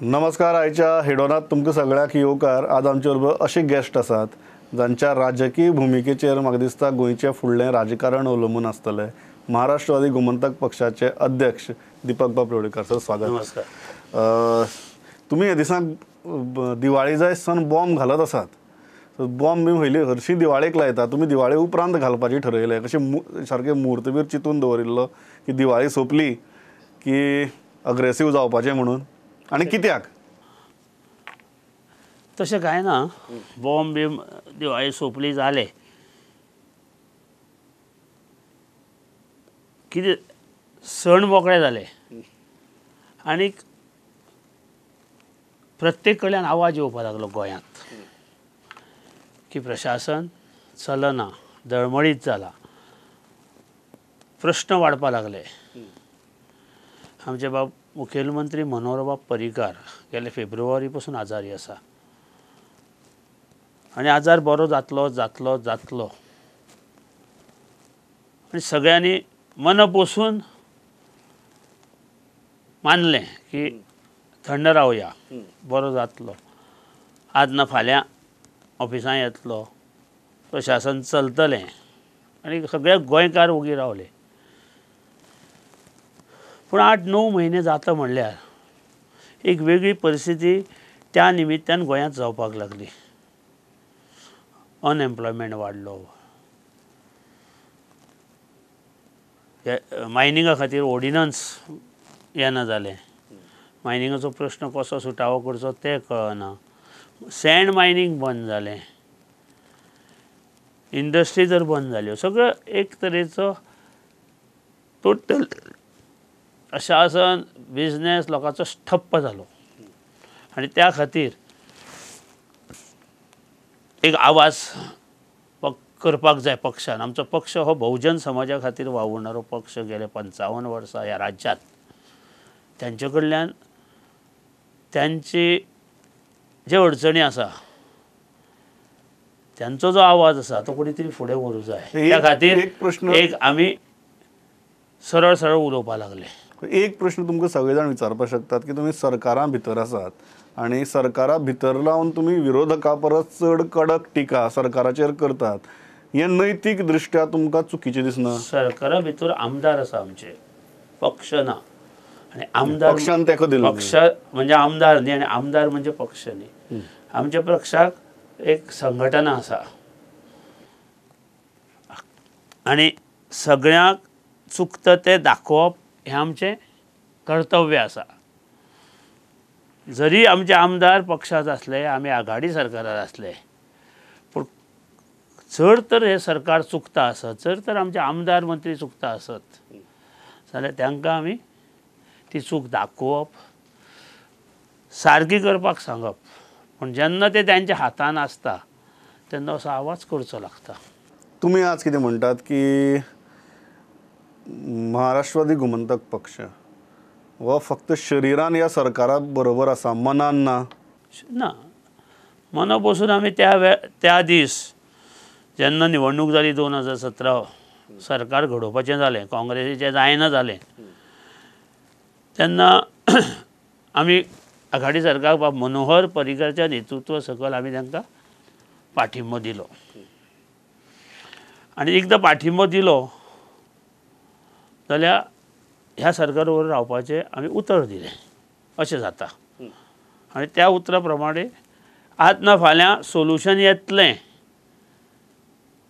नमस्कार, आयच्या हेडोनात तुमकां सगळ्यांक येवकार. आज आमचे बरोबर अशे गेस्ट आसात जांच्या राजकीय भुमिकेचेर म्हाका दिसता गोंयचें फुडलें राजकारण अवलंबून आसतलें. महाराष्ट्रवादी गोमंतक पक्षाचे अध्यक्ष दीपक बाब प्रवळीकर सर, स्वागत. नमस्कार. तुमी ह्या दिसांक दिवाळी जाय सन बॉम्ब घालत आसात. बॉम्ब बी पयलीं हरशीं दिवाळेक लायता, तुमी दिवाळे उपरांत घालपाचें ठरयलें. कशें सारकें म्हूर्त बीर चिंतून दवरिल्लो की दिवाळी सोंपली की अग्रेसीव जावपाचें म्हणून, आनी कित्याक तशें कांय ना. बॉम्ब बी दिवाळी सोंपली जालें कितें सण मोकळे जाले आनी प्रत्येक कडल्यान आवाज येवपाक लागलो गोंयांत की प्रशासन चलना, डळमळीत जाला, प्रश्न वाडपाक लागले. आमचे बाब मुखेलमंत्री मनोहरबाब पर्रीकार गेले फेब्रुवारी पासून आजारी आसा आनी आजार बरो जातलो जातलो जातलो आनी सगळ्यांनी मन पोसून मानलें की थंड रावया, बरो जातलो, आज ना फाल्यां ऑफिसांत येतलो, प्रशासन चलतलें आनी सगळे गोंयकार ओगी रावले. पूण 8-9 म्हयने जाता म्हणल्यार एक वेगळी परिस्थिती त्या निमित्तान गोंयांत जावपाक लागली. अनएम्प्लॉयमेंट वाडलो, मायनिंगा खातीर ऑर्डिनन्स येना जालें, मायनिंगाचो प्रश्न कसो सुटावो करचो तें कळना, सँड मायनींग बंद जालें, इंडस्ट्री जर बंद जाल्यो, सगळो एक तरेचो टोटल प्रशासन बिजनेस लोकांचो ठप्प जालो. आनी त्या खातीर एक आवाज करपाक जाय पक्षान. आमचो पक्ष हो बहुजन समाजा खातीर वावुरणारो पक्ष गेले 55 वर्सां ह्या राज्यांत. तांचे कडल्यान तांची जे अडचणी आसा तांचो जो आवाज आसा तो कोणी तरी फुडें व्हरूंक जाय. त्या खातीर एक आमी सरळ सरळ उलोवपाक लागले. एक प्रश्न तुमकां सगळे जाण विचारपाक शकतात की तुमी सरकारा भितर आसात आनी सरकारा भितर रावन तुमी विरोधका परस चड कडक टिका सरकाराचेर करतात, हें नैतीक दृश्ट्या तुमकां चुकीचें दिसना? सरकारा भितर आमदार आसा आमचे, पक्ष ना. आनी आमदार पक्षान तेंको दिलो, पक्ष म्हणजे आमदार न्ही आनी आमदार म्हणजे पक्ष न्ही. आमच्या पक्षाक एक संघटना आसा आनी सगळ्यांक चुकता तें दाखोवप हें आमचें कर्तव्य आसा. जरी आमचे आमदार पक्षांत आसले, आमी आघाडी सरकारार आसले, पूण चड तर हें सरकार चुकता आसत, चड तर आमचे आमदार मंत्री चुकता आसत जाल्यार तांकां आमी ती चूक दाखोवप, सारकी करपाक सांगप. पूण जेन्ना तें तांच्या हातान आसता तेन्ना असो आवाज करचो लागता. तुमी आज कितें म्हणटात की महाराष्ट्रवादी गोमंतक पक्ष हो फक्त शरिरान ह्या सरकारा बरोबर आसा, मनान ना? ना, मना बसून आमी त्या दीस जेन्ना निवडणूक जाली 2017 सरकार घडोवपाचें जालें, काँग्रेसीचें जायना जालें, तेन्ना आमी आघाडी सरकार बाब मनोहर पर्रीकारच्या नेतृत्व सकयल आमी तांकां पाठिंबो दिलो. आनी एकदां पाठिंबो दिलो जाल्यार ह्या सरकार बरोबर रावपाचें आमी उतर दिलें अशें जाता. आनी त्या उतरा प्रमाणे आज ना फाल्यां सोल्युशन येतलें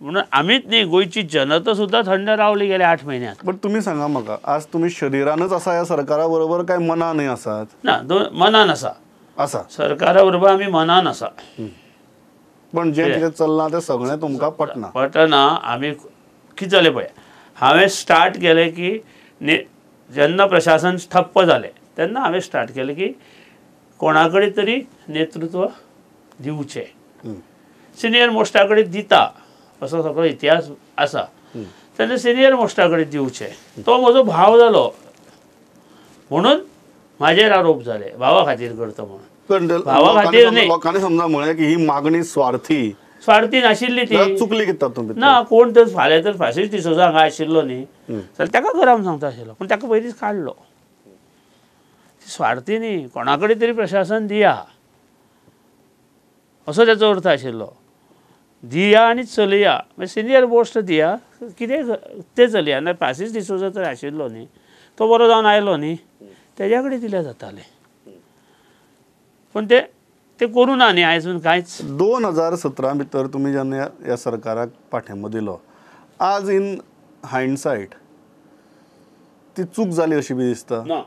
म्हणून आमीच न्ही, गोंयची जनता सुद्दां थंड रावली गेल्या 8 म्हयन्यांत. बट तुमी सांगा म्हाका, आज तुमी शरिरानच आसा ह्या सरकारा बरोबर काय मनानय आसात? ना, मनान आसा. आसा सरकारा बरोबर आमी मनान आसा, पण जें कितें चल्लां तें सगळें तुमकां पटना. पटना. आमी कितें जालें पळय, हांवें स्टार्ट केलें की जेन्ना प्रशासन ठप्प जालें तेन्ना हांवें स्टार्ट केलें की कोणा कडेन तरी नेतृत्व दिवचें, सिनियर मोस्टा कडेन दिता असो सगळो इतिहास आसा, तेन्ना सिनियर मोस्टा कडेन दिवचें. तो म्हजो भाव जालो म्हणून म्हाजेर आरोप जाले, भावा खातीर करता म्हणून. भावा खातीर न्ही, लोकांनी समजा म्हळें की ही मागणी स्वार्थी. स्वार्थी नाशिल्ली ती, चुकली कित्याक तातूंत ना. कोण तर फाल्यां तर फ्रांसीस डिसोजा हांगा आशिल्लो न्ही जाल्यार ताका गरम सांगता आशिल्लो, पूण ताका पयलींच काडलो. ती स्वार्थी न्ही, कोणा कडेन तरी प्रशासन दिया असो तेचो अर्थ आशिल्लो. दिया आनी चलया, मागीर सिनियर मोस्ट दिया, कितें तें चलया. ना फ्रांसीस डिसोजा तर आशिल्लो न्ही, तो बरो जावन आयलो न्ही, तेज्या कडेन दिल्यार जातालें. पूण ते ते करूं ना न्ही आयजून कांयच. 2017 भितर तुमी जेन्ना ह्या सरकाराक पाठिंबो दिलो, आज इन हायंडसायट ती चूक जाली अशी बी दिसता ना.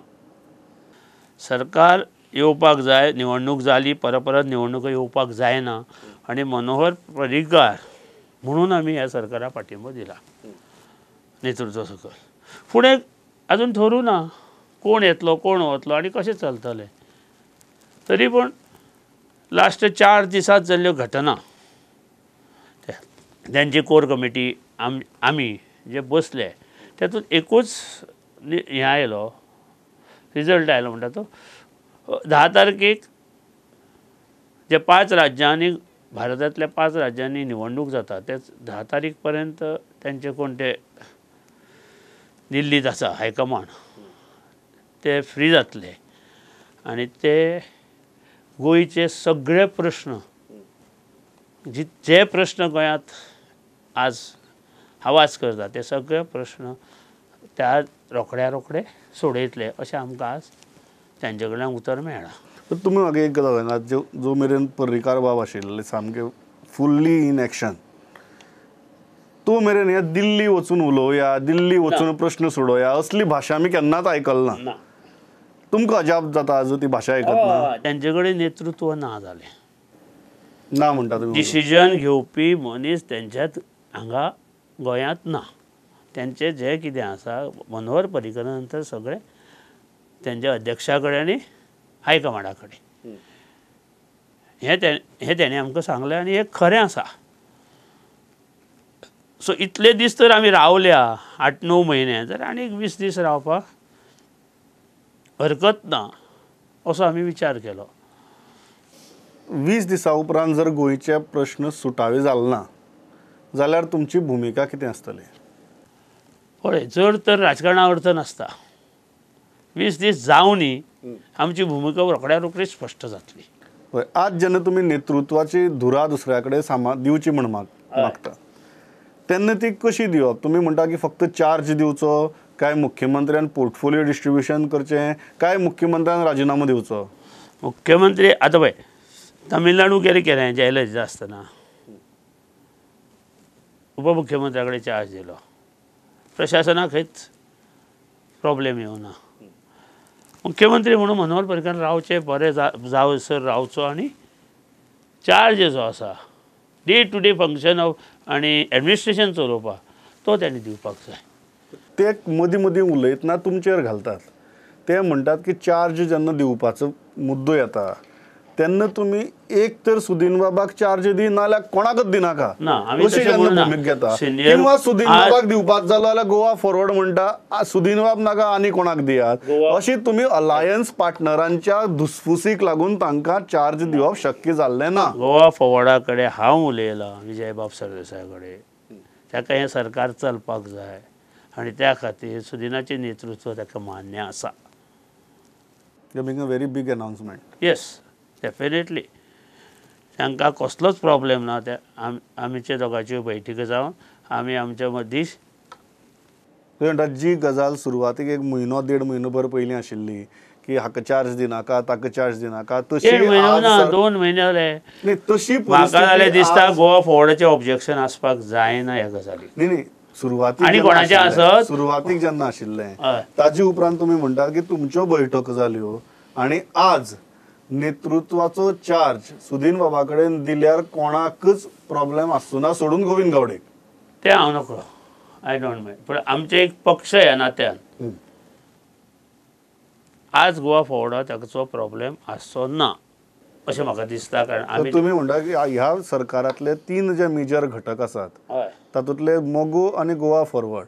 सरकार येवपाक जाय, निवडणूक जाली, परत परत निवडणुको येवपाक जायना आनी मनोहर पर्रीकार म्हणून आमी ह्या सरकाराक पाठिंबो दिला नेतृत्व सकयल. फुडें अजून थरूं ना कोण येतलो कोण वतलो आनी कशें चलतलें. तरी पूण लास्ट 4 दिसांत जाल्ल्यो घटना, तेंची कोर कमिटी आमी जे बसले तातूंत एकूच हें आयलो, रिजल्ट आयलो म्हणटा तो 10 तारखेक जे 5 राज्यांनी, भारतांतल्या 5 राज्यांनी निवडणूक जाता, ते 10 तारीख पर्यंत तेंचे कोण ते दिल्लींत आसा हायकमांड ते फ्री जातले आनी ते गोंयचे सगळे प्रश्न, जे प्रश्न गोंयांत आज आवाज करता ते सगळे प्रश्न त्या रोखड्या रोखडे सोडयतले अशें आमकां आज तांचे कडल्यान उतर मेळ्ळां. तुमी म्हाका एक गजाल सांगात, जो मेरेन पर्रीकार बाब आशिल्ले सामके फुल्ली इन एक्शन, तो मेरेन हे दिल्ली वचून उलोवया, दिल्ली वचून प्रश्न सोडोवया असली भाशा आमी केन्नाच आयकल ना. तुमकां अजाप जाता आज ती भाशा आयकतना? तांचे कडेन नेतृत्व ना जालें ना म्हणटा तुमी. डिसिजन घेवपी मनीस तेंच्यात हांगा गोंयांत ना. तेंचें जें कितें आसा मनोहर पर्रीकरा नंतर सगळें तेंच्या अध्यक्षा कडेन आनी हायकमांडा कडेन हें तेणें आमकां सांगलें आनी हें खरें आसा. सो इतले दीस तर आमी रावल्या 8-9 म्हयने, तर आनी 20 दीस रावपाक हरकत ना असो आमी विचार केलो. 20 दिसां उपरांत जर गोंयचे प्रश्न सुटावे जाले ना जाल्यार तुमची भुमिका कितें आसतली? पळय, चड तर राजकारणा अर्थ नासता. 20 दीस जावनी आमची भुमिका रोखड्या रोखडी स्पश्ट जातली. हय, आज जेन्ना तुमी नेतृत्वाची धुरा दुसऱ्या कडेन दिवची म्हण मागता तेन्ना ती कशी दिवप? तुमी म्हणटा की फक्त चार्ज दिवचो काय मुख्यमंत्र्यान पोर्टफोलियो डिस्ट्रिब्युशन करचें काय मुख्यमंत्र्यान राजिनामो दिवचो? मुख्यमंत्री आतां पळय तमिळनाडू केलें केलें जयललिता आसतना उपमुख्यमंत्र्या कडेन चार्ज दिलो, प्रशासनाक खंयच प्रॉब्लेम येवना. मुख्यमंत्री म्हणून मनोहर पर्रीकार रावचें, बरें जावसर रावचो आनी चार्ज जो आसा day to day function of आनी एडमिनिस्ट्रेशन चलोवपाक तो ताणें दिवपाक जाय. ते मदीं मदीं उलयतना तुमचेर घालतात, ते म्हणटात की चार्ज जेन्ना दिवपाचो मुद्दो येता तेन्ना तुमी एक तर सुदीन बाबाक चार्ज दी नाल्यार कोणाकच दिनाका अशी जेन्ना भुमिका घेता, किंवा सुदीन बाबाक दिवपाक जालो जाल्यार गोवा फॉरवर्ड म्हणटा सुदीन बाब नाका आनी कोणाक दियात, अशी तुमी अलायन्स पार्टनरांच्या धुसफुसीक लागून तांकां चार्ज दिवप शक्य जाल्लें ना. गोवा फॉरवर्डा कडेन हांव उलयलां, विजयबाब सरदेसाय कडेन, ताका हें सरकार चलपाक जाय आनी त्या खातीर सुदिनाचें नेतृत्व ताका मान्य आसा. You are making a very big announcement. Yes, definitely. तांकां कसलोच प्रॉब्लेम ना. त्या आमचे दोगांच्यो बैठकी जावन आमी आमच्या मदीं म्हणटा जी गजाल सुरवातीक 1 म्हयनो 1.5 म्हयनो भर पयलीं आशिल्ली की हाका चार्ज दिनाका ताका चार्ज दिनाका, तशी 1.5 म्हयनो ना 2 म्हयने जाले तशी म्हाका जाल्यार दिसता गोवा फॉरवर्डाचें ऑब्जेक्शन आसपाक जायना ह्या गजालीक. न्ही न्ही, सुरवातीक आनी कोणाचें आसत सुरवातीक जेन्ना आशिल्लें ताजे उपरांत तुमी म्हणटात की तुमच्यो बैठक जाल्यो आनी आज नेतृत्वाचो चार्ज सुदीन बाबा कडेन दिल्यार कोणाकच प्रॉब्लेम आसचो ना सोडून गोविंद गावडेक. तें हांव नकळो, I don't mind, पूण आमचे एक पक्ष ह्या नात्यान आज गोवा फॉरवर्डाक ताचो प्रॉब्लेम आसचो ना अशें म्हाका दिसता. कारण आमी तुमी म्हणटा की ह्या सरकारांतले 3 जे मेजर घटक आसात तातूंतले मगो आनी Goa forward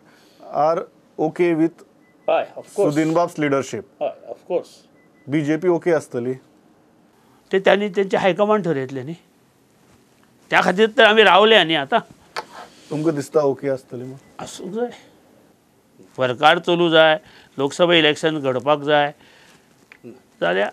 are okay with Sudin Bab's leadership. Of course BJP okay आसतली ते त्यांनी तेंचे हायकमांड ठरयतले न्ही, त्या खातीर तर आमी रावले. आनी आतां तुमकां दिसता ओके आसतली मग आसूंक जाय, सरकार चलूं जाय, लोकसभा इलेक्शन घडपाक जाय, जाल्यार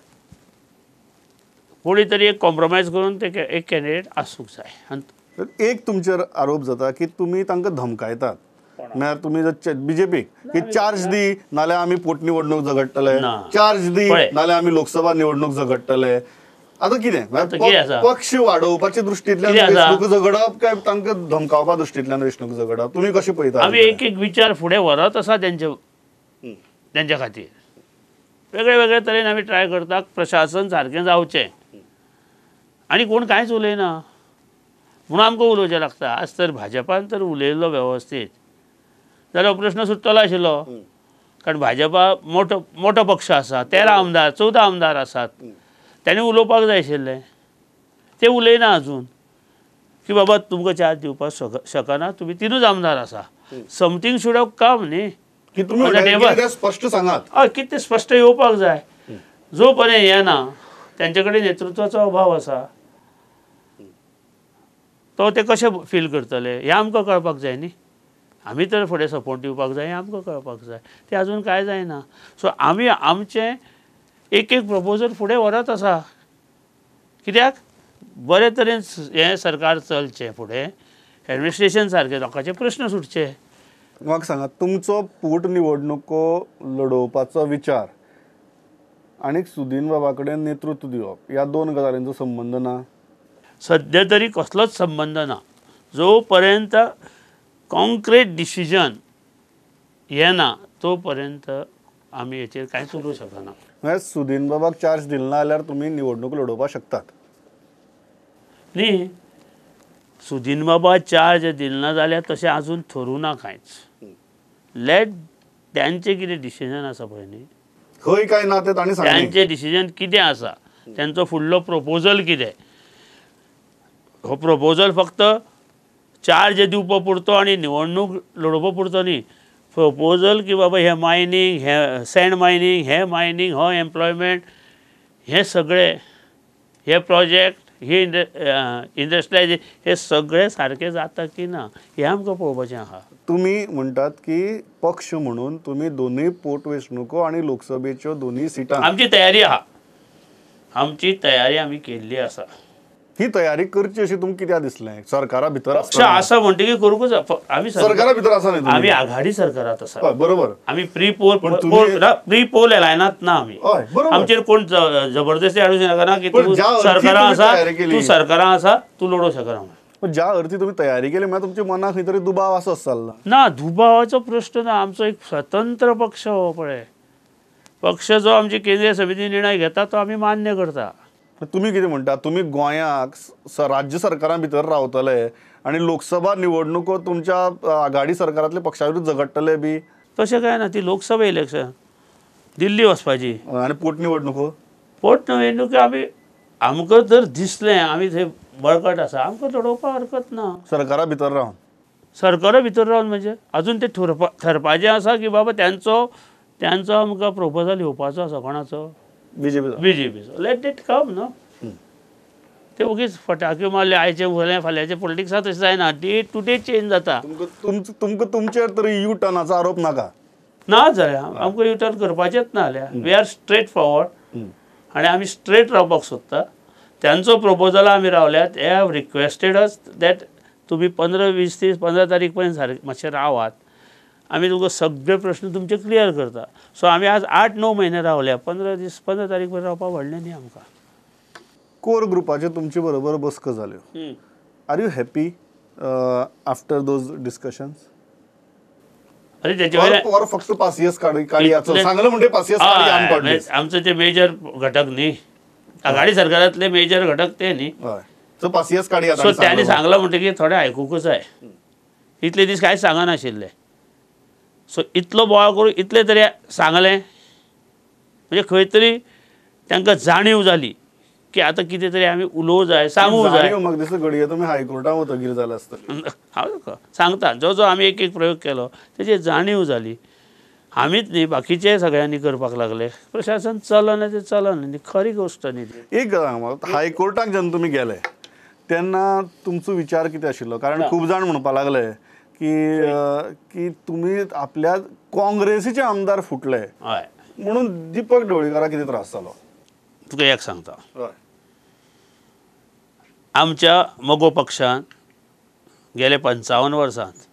कोणी तरी एक कॉम्प्रोमायज करून ते एक कॅन्डिडेट आसूंक जाय. आनी एक तुमचेर आरोप जाता की तुमी तांकां धमकायतात, म्हळ्यार तुमी जर बीजेपीक की चार्ज दी नाल्यार आमी पोटनिवडणूक झगडटले, चार्ज दी नाल्यार आमी लोकसभा निवडणूक झगडटले. आतां कितें पक्ष वाडोवपाच्या दृश्टींतल्यान वेंचणूक झगडप काय तांकां धमकावपा दृश्टींतल्यान वेंचणूक झगडप, तुमी कशें पळयता? आमी एक एक विचार फुडें व्हरत आसा तेंच्या खातीर वेगळे वेगळे तरेन आमी ट्राय करता प्रशासन सारकें जावचें. आनी कोण कांयच उलयना म्हणून आमकां उलोवचें लागता. आज तर भाजपान तर उलयल्लो वेवस्थीत जाल्यार हो प्रश्न सुट्टलो आशिल्लो, कारण भाजपा मोठो मोठो पक्ष आसा, 13 आमदार 14 आमदार आसात, ताणें उलोवपाक जाय आशिल्लें. ते उलयना अजून की बाबा तुमकां चार्ज दिवपाक शकना, तुमी 3 आमदार आसा, समथींग should have कम न्ही की तुमी स्पश्ट सांगात. हय, कितें स्पश्ट येवपाक जाय. जो पर्यंत येना तेंचे कडेन नेतृत्वाचो अभाव आसा, तो ते कशें फील करतले हें आमकां कळपाक जाय न्ही. आमी तर फुडें सपोर्ट दिवपाक जाय हें आमकां कळपाक जाय, तें अजून कांय जायना. सो आमी आमचें एक एक प्रपोजल फुडें व्हरत आसा, कित्याक बरे तरेन हें सरकार चलचें फुडें, एडमिनिस्ट्रेशन सारकें लोकांचे प्रश्न सुटचे. म्हाका सांगा, तुमचो पोटनिवडणुको लडोवपाचो विचार आनी सुदीन बाबा कडेन नेतृत्व दिवप ह्या दोन गजालींचो संबंद ना? सद्या तरी कसलोच संबंद ना. जो पर्यंत कॉन्क्रीट डिसिजन येना तो पर्यंत आमी हेचेर कांयच उलोवंक शकना. म्हळ्यार सुदीन बाबाक चार्ज दिलो ना जाल्यार तुमी निवडणूक लडोवपाक शकतात न्ही? सुदीन बाबा चार्ज दिलो ना जाल्यार तशें आजून थरूं ना कांयच. लेट त्यांचें कितें डिसिजन आसा पळय न्ही, खंय काय ना तें तांणी सांगलें, त्यांचें डिसिजन कितें आसा, तेंचो फुडलो प्रपोजल कितें, हो प्रपोजल फक्त चार्ज दिवपा पुरतो आनी निवडणूक लडोवपा पुरतो न्ही. प्रपोजल की बाबा हें मायनींग, हें सँड मायनींग, हें मायनींग, हो एम्प्लॉयमेंट, हें सगळें, हे प्रोजेक्ट, हे इंडस्ट्रियलायजेशन, हे सगळें सारकें जाता की ना हें आमकां पळोवपाचें आसा. तुमी म्हणटात की पक्ष म्हणून तुमी दोनूय पोटवेंचणुको आनी लोकसभेच्यो दोनूय सिटां आमची तयारी आसा, आमची तयारी आमी केल्ली आसा. ही तयारी करची अशी तुमकां कित्याक दिसलें? सरकारा भितर पक्ष आसा म्हणटकीर करूंकच आमी सरकारा भितर आसा न्ही, आमी आघाडी सरकारांत आसा, बरोबर. आमी प्री पोल लायनात ना आमी, आमचेर कोण जबरदस्ती हाडूंक शकना की तूं सरकारां आसा, तूं सरकारां आसा, तूं लडोवंक शकना. पण ज्या अर्थी तुमी तयारी केली म्हळ्यार तुमच्या मनाक खंय तरी दुबाव आसो चल्ला ना? दुबावाचो प्रश्न ना, आमचो एक स्वतंत्र पक्ष हो पळय पक्ष जो आमची केंद्रीय समिती निर्णय घेता तो आमी मान्य करता. तुमी कितें म्हणटा, तुमी गोंयाक राज्य सरकारां भितर रावतले आनी लोकसभा निवडणुको तुमच्या आघाडी सरकारांतल्या पक्षा विरुद्ध झगडटले बी? तशें कांय ना, ती लोकसभा इलेक्शन दिल्ली वचपाची आनी पोटनिवडणुको, पोटनिवडणुको आमी आमकां जर दिसलें आमी थंय बळकट आसा आमकां लडोवपाक हरकत ना. सरकारा भितर रावन, सरकारा भितर रावन म्हणजे अजून ते ठरपाचें आसा की बाबा त्यांचो त्यांचो आमकां प्रपोजल येवपाचो आसा, कोणाचो? बीजेपीचो. बीजेपीचो. लेट it कम न्हू. ते ओगीच फटाक्यो मारले आयचे उरलें फाल्यांचे पॉलिटिक्सा तशें जायना, डे टू डे चेंज जाता. तुमकां तुमचेर तरी यू टर्नाचो आरोप नाका ना जाल्यार आमकां यू टर्न करपाचेंच ना जाल्यार. We are straight forward आनी आमी स्ट्रेट रावपाक सोदता. त्यांचो प्रपोजला आमी रावल्यात. They have requested us that तुमी 15, 20, 30, 15 तारीख पर्यंत सारकें मातशें रावात, आमी तुमकां सगळे प्रश्न तुमचे क्लियर करता. सो आमी आज 8-9 म्हयने रावल्या, 15 दीस 15 तारीख पर्यंत रावपाक व्हडलें न्ही आमकां. कोर ग्रुपाच्यो तुमचे बरोबर बसका जाल्यो, are you happy after those discussions? अरे तेचे वयल्यान फक्त पासियस काडयाचो सांगलो म्हणजे पासियस काडी आमी काडली. आमचे ते मेजर घटक न्ही, आघाडी सरकारांतले मेजर घटक ते न्ही. सो पासियस काडया सो त्यांनी सांगलां म्हणटकीर थोडें आयकुकूच जाय. इतले दीस कांय सांगनाशिल्ले, सो इतलो बोवाळ करून इतले तरी सांगलें म्हणजे खंय तरी तांकां जाणीव जाली की आतां कितें तरी आमी उलोवं जाय, सांगूं जाय. म्हाका दिसता घडये तुमी हायकोर्टान वतगीर जालें आसतलें. हांव सांगता, जो जो आमी एक एक प्रयोग केलो तेजी जाणीव जाली. आमीच न्ही, बाकीचे सगळ्यांनी करपाक लागले. प्रशासन चलना तें चलना न्ही, खरी गोश्ट न्ही ती. एक गजाल म्हाका, हायकोर्टाक जेन्ना तुमी गेले तेन्ना तुमचो विचार कितें आशिल्लो? कारण खूब जाण म्हणपाक लागले की तुमी आपल्या काँग्रेसीचे आमदार फुटले म्हणून दीपक ढवळीकाराक कितें त्रास जालो? तुका एक सांगता, आमच्या मगो पक्षान गेले 55 वर्सांत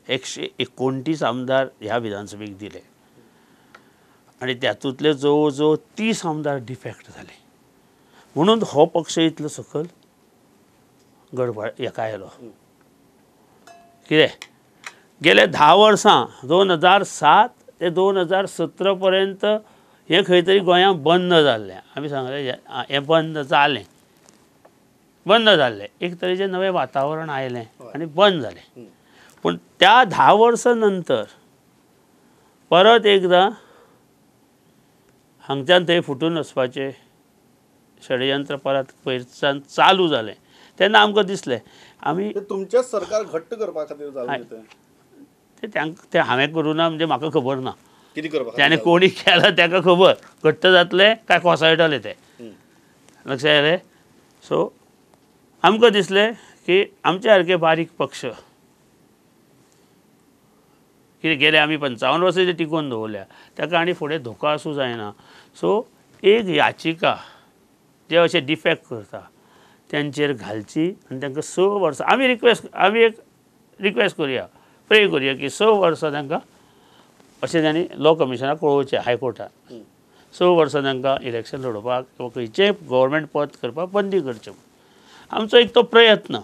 129 आमदार ह्या विधानसभेक दिले आनी तातूंतले जवळ जवळ 30 आमदार डिफेक्ट जाले. म्हणून हो पक्ष इतलो सकयल गडबड हेका आयलो. कितें गेले 10 वर्सां 2007 ते 2017 पर्यंत हें खंय तरी गोंयांत बंद जाल्लें. आमी सांगलें हें बंद जालें, बंद जाल्लें, एक तरेचें नवें वातावरण आयलें आनी बंद जालें. पूण त्या 10 वर्सां नंतर परत एकदां हांगच्यान थंय फुटून वचपाचें षडयंत्र परत पयरच्यान चालू जालें. तेन्ना आमकां दिसलें आमी तुमचेंच सरकार घट्ट करपा खातीर जालें तें, तें हांवें करूं ना म्हणजे म्हाका खबर ना, कितें करपा ताणें कोणी केलां ताका खबर, घट्ट जातलें काय कोसळटलें तें, लक्षात आयलें. सो आमकां दिसलें की आमच्या सारके बारीक पक्ष कितें गेले आमी 55 वर्सां जे टिकोवन दवरल्या ताका आनी फुडें धोको आसूं जायना. सो एक याचिका जे अशें डिफेक्ट करता तेंचेर घालची आनी तांकां 6 वर्सां आमी रिक्वेस्ट, आमी एक रिक्वेस्ट करुया, प्रे करुया की 6 वर्सां तांकां अशें तांणी लॉ कमिशनाक कळोवचें हायकोर्टान, 6 वर्सां तांकां इलेक्शन लडोवपाक किंवा खंयचेंय गव्हर्मेंट पद करपाक बंदी करचें. आमचो एक तो प्रयत्न,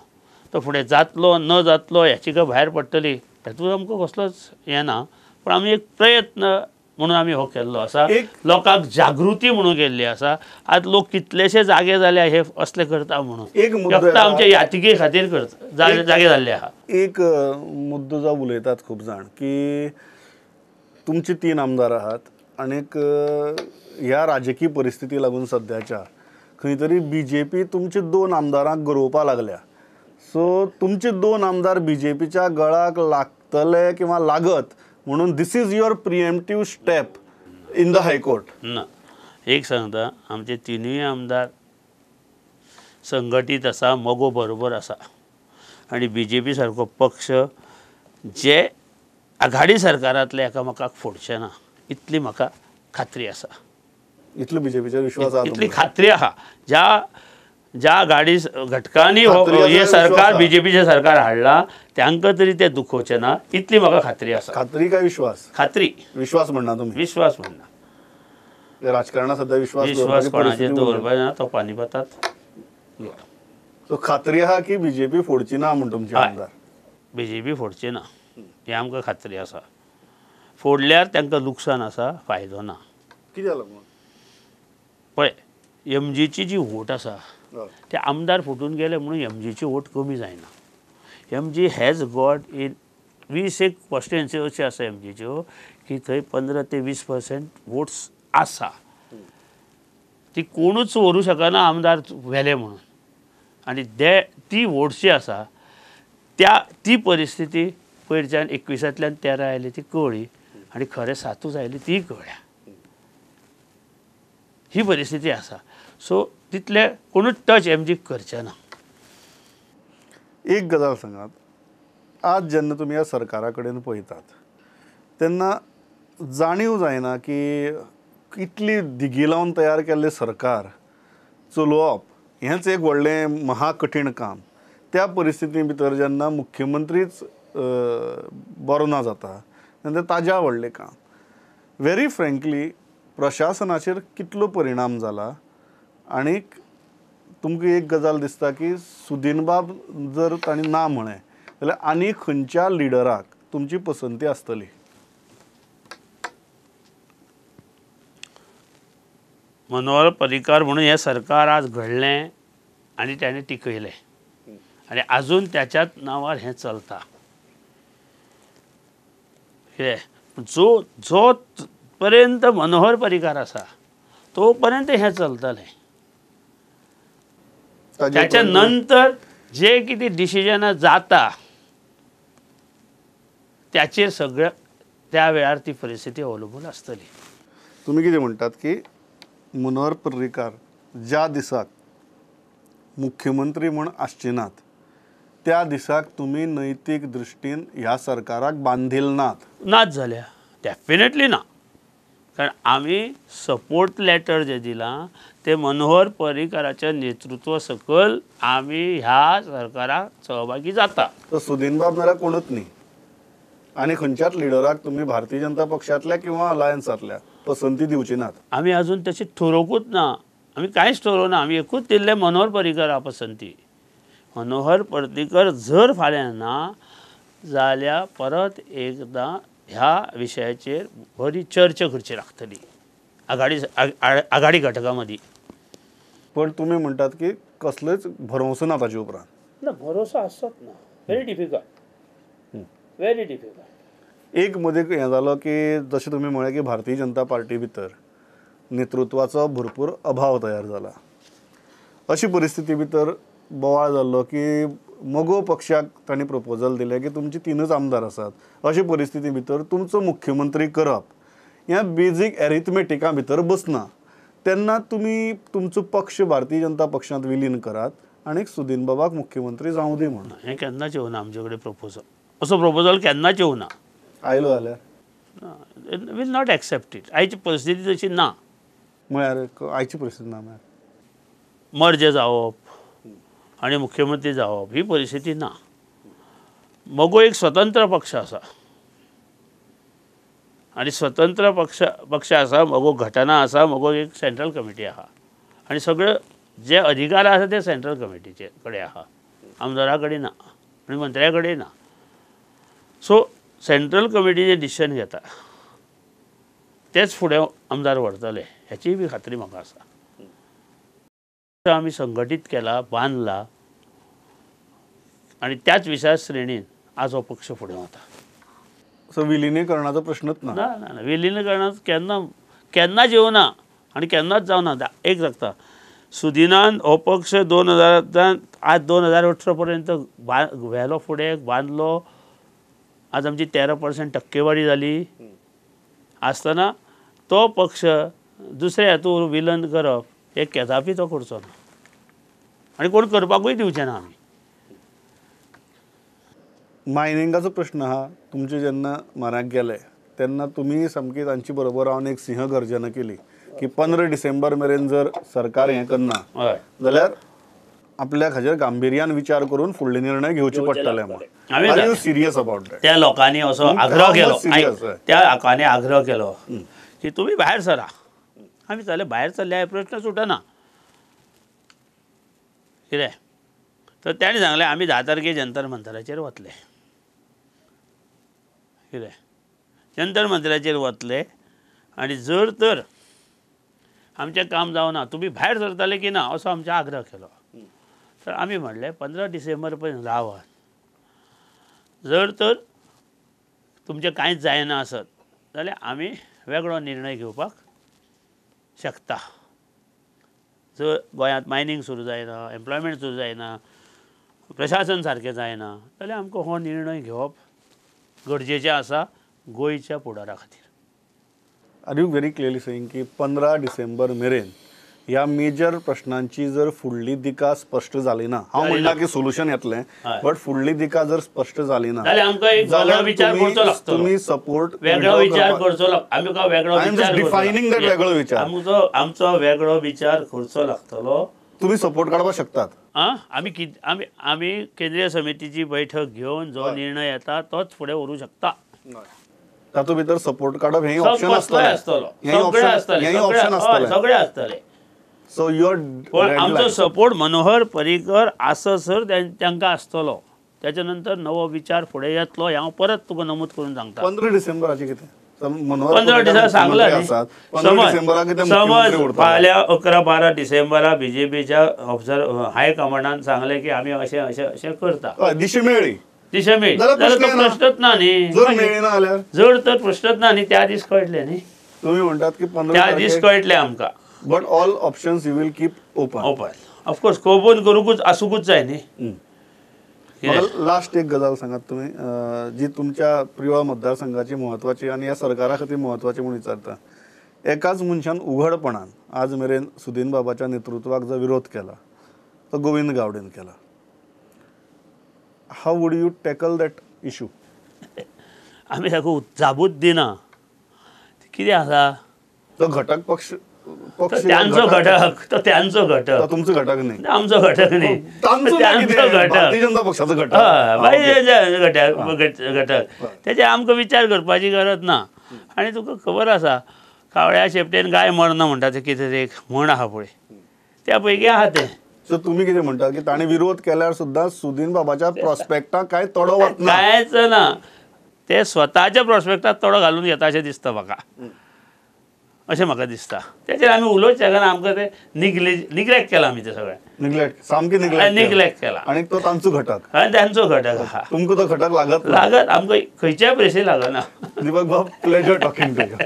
तो फुडें जातलो न जातलो याचिका भायर पडटली तातूंत आमकां कसलोच हें ना, पूण आमी एक प्रयत्न म्हणून आमी हो केल्लो आसा, लोकांक जागृती म्हणून केल्ली आसा. आज लोक कितलेशे जागे जाले हे असले करता म्हणून, फक्त आमच्या याचिके खातीर करता जागे जाल्ले आहा. एक मुद्दो जो उलयतात खूब जाण की तुमचे 3 आमदार आहात आनीक ह्या राजकीय परिस्थिती लागून सद्याच्या खंय तरी बी जे पी तुमचे 2 आमदारांक गरोवपाक लागल्या. सो तुमचे 2 आमदार बी जे पीच्या गळाक लागतले किंवा लागत म्हणून this is your preemptive step in the high court. ना, एक सांगता, आमचे 3 आमदार संघटीत आसा, मगो बरोबर आसा आनी बी जे पी सारको पक्ष जे आघाडी सरकारांतले एकामेकाक फोडचे ना इतली म्हाका खात्री आसा. इतलो बी जे पीचेर विश्वास आसा, इतली खात्री आहा. ज्या ज्या आघाडी घटकांनी हे सरकार बी जे पीचें सरकार हाडलां तांकां तरी तें दुखोवचें ना इतली म्हाका खात्री आसा. खात्री काय विश्वास? खात्री, विश्वास म्हणना तुमी? विश्वास म्हणना. राजकारणात सध्या विश्वास विश्वास कोणाचेर दवरपाक ना, तो पानिपतात. सो खात्री आहा की बी जे पी फोडची ना म्हण तुमचे आमदार? बी जे पी फोडची ना हें आमकां खात्री आसा. फोडल्यार तांकां लुकसाण आसा, फायदो ना. कित्याक लागून? पळय, एम जीची जी वोट आसा ते आमदार फुटून गेले म्हणून एम जीची वोट कमी जायना. M G has got in 20 एक कॉन्स्टिट्युएन्सी अशी आसा एम जीच्यो की थंय 15 ते 20% वोट्स आसा, ती कोणूच व्हरूं शकना आमदार व्हेले म्हणून. आनी ती वोट्स जी आसा त्या ती परिस्थिती पयरच्यान 21तांतल्यान 13 आयली ती कळ्ळी आनी खरें 7ूच आयली ती कळ्ळ्या. ही परिस्थिती आसा. सो तितले कोणूच टच एम जीक करचे ना. एक गजाल सांगात, आज जेन्ना तुमी ह्या सरकारा कडेन पळयतात तेन्ना जाणीव जायना की इतली धिगी लावन तयार केल्लें सरकार चलोवप हेंच एक व्हडलें महाकठीण काम. त्या परिस्थिती भितर जेन्ना मुख्यमंत्रीच बरो ना जाता तेन्ना ताज्या व्हडलें काम. व्हेरी फ्रेंकली प्रशासनाचेर कितलो परिणाम जाला आनीक तुमकां एक गजाल दिसता की सुदीनबाब जर तांणी ना म्हळें जाल्यार आनी खंयच्या लिडराक तुमची पसंती आसतली? मनोहर पर्रीकार म्हणून हें सरकार आज घडलें आनी ताणें टिकयलें आनी आजून त्याच्याच नांवार हें चलता. कितें जो जो पर्यंत मनोहर पर्रीकार आसा तो पर्यंत हें चलतलें. त्याच्या नंतर जे कितें डिसिजनां जाता त्याचेर सगळें त्या वेळार ती परिस्थिती अवलंबून आसतली. तुमी कितें म्हणटात की मनोहर पर्रीकार ज्या दिसाक मुख्यमंत्री म्हूण आसचे नात त्या दिसाक तुमी नैतीक दृश्टीन ह्या सरकाराक बांधील नात? नाच जाल्या डेफिनेटली ना. कारण आमी सपोर्ट लेटर जें दिलां तें मनोहर पर्रीकराच्या नेतृत्व सकयल आमी ह्या सरकाराक सहभागी जाता. तर सुदीन बाब नाल्यार कोणूच न्ही आनी खंयच्याच लिडराक तुमी भारतीय जनता पक्षांतल्या किंवा अलायन्सांतल्या पसंती दिवची नात. आमी अजून तशें ठरोवकूच ना, आमी कांयच ठरोवना. आमी एकूच दिल्लें मनोहर पर्रीकरा पसंती. मनोहर पर्रीकर जर फाल्यां ना जाल्यार परत एकदां ह्या विशयाचेर बरी चर्चा करची लागतली आघाडी आघाडी घटकां मदीं. पण तुमी म्हणटात की कसलोच भरवंसो ना ताजे उपरांत. ना, भरोसो आसचोच ना. Very difficult, very difficult. एक मदीं हें जालो की जशें तुमी म्हळें की भारतीय जनता पार्टी भितर नेतृत्वाचो भरपूर अभाव तयार जाला. अशी परिस्थिती भितर बोवाळ जाल्लो की मगो पक्षाक तांणी प्रपोजल दिलें की तुमची 3 आमदार आसात, अशे परिस्थिती भितर तुमचो मुख्यमंत्री करप ह्या बेजीक एरिथमेटिका भितर बसना. तेन्ना तुमी तुमचो पक्ष भारतीय जनता पक्षांत विलीन करात आनी सुदीन बाबाक मुख्यमंत्री जावं दी म्हणून. हें केन्नाच येवना आमचे कडेन प्रपोजल, असो प्रपोजल केन्नाच येवना. आयलो जाल्यार वील not accept it. आयची परिस्थिती तशी ना. म्हळ्यार आयची परिस्थिती ना म्हळ्यार मर्ज जावप आनी मुख्यमंत्री जावप ही परिस्थिती ना. मगो एक स्वतंत्र पक्ष आसा आनी स्वतंत्र पक्ष पक्ष आसा, मगो घटना आसा, मगो एक सेंट्रल कमिटी आसा आनी सगळे जे अधिकार आसा ते सेंट्रल कमिटीचे कडेन आसा, आमदारा कडेन ना आनी मंत्र्या कडेन ना. सो सेंट्रल कमिटी जे डिसिजन घेता तेच फुडें आमदार व्हरतले हेचीय बी खात्री म्हाका आसा. आमी संघटीत केला, बांदला आनी त्याच विचार श्रेणीन आज हो पक्ष फुडें वता. सो विलिनीकरणाचो प्रश्नच ना. ना ना, विलिनीकरणाचो केन्ना केन्नाच येवना आनी केन्नाच जावना. एक सांगता, सुदिनान हो पक्ष 2000 आज 2018 पर्यंत व्हेलो फुडें, बांदलो. आज आमची 13% टक्केवारी जाली आसतना तो पक्ष दुसऱ्या हातूंत विलन करप हे केदापी तो करचो ना आनी कोण करपाकूय दिवचे ना. आमी मायनिंगाचो प्रश्न आहा, तुमचे जेन्ना म्हाराक गेले तेन्ना तुमी सामकी तांचे बरोबर रावन एक सिंह गर्जना केली की 15 डिसेंबर मेरेन जर सरकार हें करना जाल्यार आपल्याक हाजेर गांभिर्यान विचार करून फुडले निर्णय घेवचे पडटले म्हूण. Are you serious about that? त्या लोकांनी असो आग्रह केलो, त्या लोकांनी आग्रह केलो की तुमी भायर सरा. आमी जाले भायर सरले प्रश्न सुटना कितें तर ताणें सांगलें आमी 10 तारखे जंतर मंतराचेर वतले. कितें जंतर मंतराचेर वतले आनी जर तर आमचें काम जावना तुमी भायर सरतले की ना असो आमचो आग्रह केलो. तर आमी म्हणलें 15 डिसेंबर पर्यंत रावात, जर तर तुमचें कांयच जायना आसत जाल्यार आमी वेगळो निर्णय घेवपाक शकता. जर गोंयांत मायनींग सुरू जायना, एम्प्लॉयमेंट सुरू जायना, प्रशासन सारकें जायना जाल्यार आमकां हो निर्णय घेवप गरजेचें आसा गोंयच्या फुडारा खातीर. Are you very clearly saying की 15 डिसेंबर मेरेन ह्या मेजर प्रश्नांची जर फुडली दिका स्पश्ट जाली ना, हांव म्हणना की सोल्युशन येतलें, बट फुडली दिका जर स्पश्ट जाली ना जाल्यार आमकां एक वेगळो विचार करचो लागतलो. तुमी सपोर्ट वेगळो विचार करचो, आमकां वेगळो विचार, डिफायनिंग that वेगळो विचार, आमचो आमचो वेगळो विचार करचो लागतलो. तुमी सपोर्ट काडपाक शकतात. आमी आमी आमी केंद्रीय समितीची बैठक घेवन जो निर्णय येता तोच फुडें व्हरूंक शकता. तातूंत भितर सपोर्ट काडप हें ऑप्शन आसतलें, सगळें आसतलें. सो your पण आमचो सपोर्ट मनोहर पर्रीकर आससर तांकां आसतलो. त्याच्या नंतर नवो विचार फुडें येतलो हें हांव परत तुका नमूद करून सांगता. 15 डिसेंबराचें कितें? 15 डिसेंबर सांगला समज फाल्यां 11-12 डिसेंबरा बीजेपीच्या ऑब्जर्व हाय कमांडान सांगलें की आमी अशें अशें अशें करता, दिशा मेळ्ळी, दिशा मेळ्ळी जाल्यार तो प्रश्नच ना न्ही. जर तर प्रश्नच ना न्ही त्या दीस कळटलें न्ही. तुमी म्हणटात की 15 त्या दीस कळटलें आमकां. But all options you will keep open. Open, of course, open करूंकूच आसूंकूच जाय न्ही. लास्ट एक गजाल सांगात तुमी जी तुमच्या प्रियोळ मतदारसंघाची म्हत्वाची आनी ह्या सरकारा खातीर म्हत्वाची म्हूण विचारता. एकाच मनशान उघडपणान आज मेरेन सुदीन बाबाच्या नेतृत्वाक जो विरोध केला तो गोविंद गावडेन केला. How would you tackle that issue? आमी ताका जाबूच दिना. कितें आसा, तो घटक पक्ष त्यांचो घटक, तो त्यांचो घटक, तुमचो घटक न्ही, आमचो घटक न्ही, त्यांचो घटक, भारतीय जनता पक्षाचो घटक, हय घटक. तेजे आमकां विचार करपाची गरज ना. आनी तुका खबर आसा कावळ्या शेपटेन गाय मरना म्हणटा तें कितें एक म्हण आहा पळय, त्या पैकी आहा तें. सो तुमी कितें म्हणटा की ताणें विरोध केल्यार सुद्दां सुदीन बाबाच्या प्रोस्पेक्टाक कांय तोडो वतना, कांयच ना, ते स्वताच्या प्रोस्पेक्टाक तोडो घालून घेता अशें दिसता म्हाका, अशें म्हाका दिसता. तेचेर आमी उलोवचें कारण आमकां तें निग्लेक्ट केलां आमी तें सगळें, निग्लेक्ट, सामकें निग्लेक्ट केलां. आनी तो तांचो घटक, आनी तांचो घटक आहा, तुमकां तो घटक लागत लागत आमकां खंयच्याय प्रेसी लागना. दीपक बाब, प्लेजर टॉकिंग टू you.